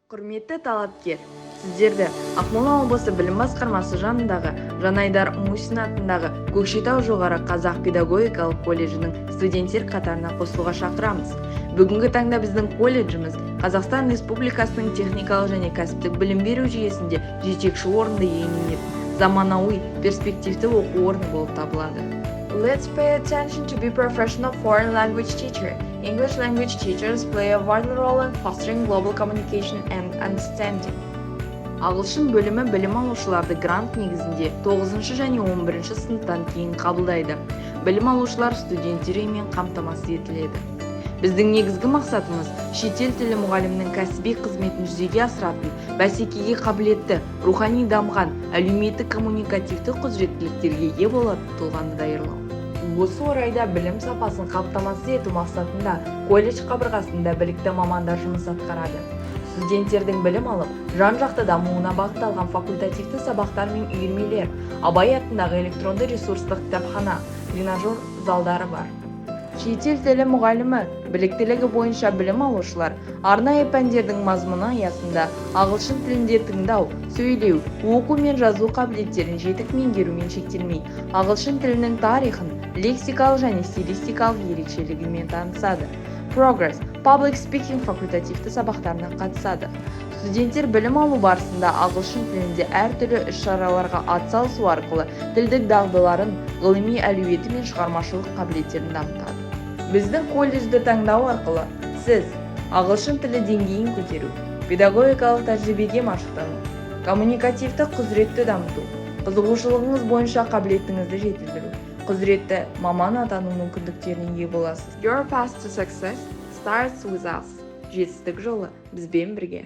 Құрметті талапкер! Сіздерді Ақмола облысы білім басқармасы жанындағы Жанайдар Мусин атындағы Көкшетау жоғары қазақ педагогикалық колледжінің студенттер қатарына қосылуға шақырамыз. Бүгінгі таңда біздің колледжіміз Қазақстан Республикасының техникалық және кәсіптік білім беру жүйесінде жетекші орынды иеленетін заманауи, перспективті оқу орны болып табылады. Let's pay attention to be professional foreign language teacher. English language teachers play a vital role in fostering global communication and understanding. Ағылшын бөлімі білім алушыларды грант негізінде 9 және 11 сыныптан кейін қабылдайды. Білім алушылар студенттер үйімен қамтамасыз етіледі. Біздің негізгі мақсатымыз – шетел тілі мұғалімінің кәсіби қызметін жүзеге асыратын, бәсекеге қабілетті, рухани дамыған, әлеуметтік коммуникативті құзыреттіліктерге ие болатын тұлғаны даярлау. Осы орайда білім сапасын қамтамасыз ету мақсатында колледж қабырғасында білікті мамандар жұмыс атқарады. Студенттердің білім алып, жан-жақты дамуына бағытталған факультативті сабақтар мен үйірмелер, Абай атындағы электронды ресурстық кітапхана, тренажер залдары бар. Шетел тілі мұғалімі біліктілігі бойынша білім алушылар арнайы пәндердің мазмұны аясында ағылшын тілінде тыңдау, сөйлеу, оқу мен жазу қабілеттерін жетік меңгерумен шектелмей, ағылшын тілінің тарихын, лексикалық және стилистикалық ерекшелігімен танысады. Progress, Public Speaking факультативті сабақтарына қатысады. Студенттер білім алу барысында ағылшын тілінде әртүрлі іс-шараларға атсалысу арқылы тілдік дағдыларын, ғылыми әлеуеті мен шығармашылық қабілеттерін дамытады. Біздің колледжді таңдау арқылы сіз ағылшын тілі деңгейін көтеру, педагогикалық тәжірибеге машықтану, коммуникативті құзыретті дамыту, қызығушылығыңыз бойынша қабілетіңізді жетілдіру, құзыретті маман атану мүмкіндіктеріне ие боласыз. Your path to success starts with us. Жетістік жолы бізбен бірге.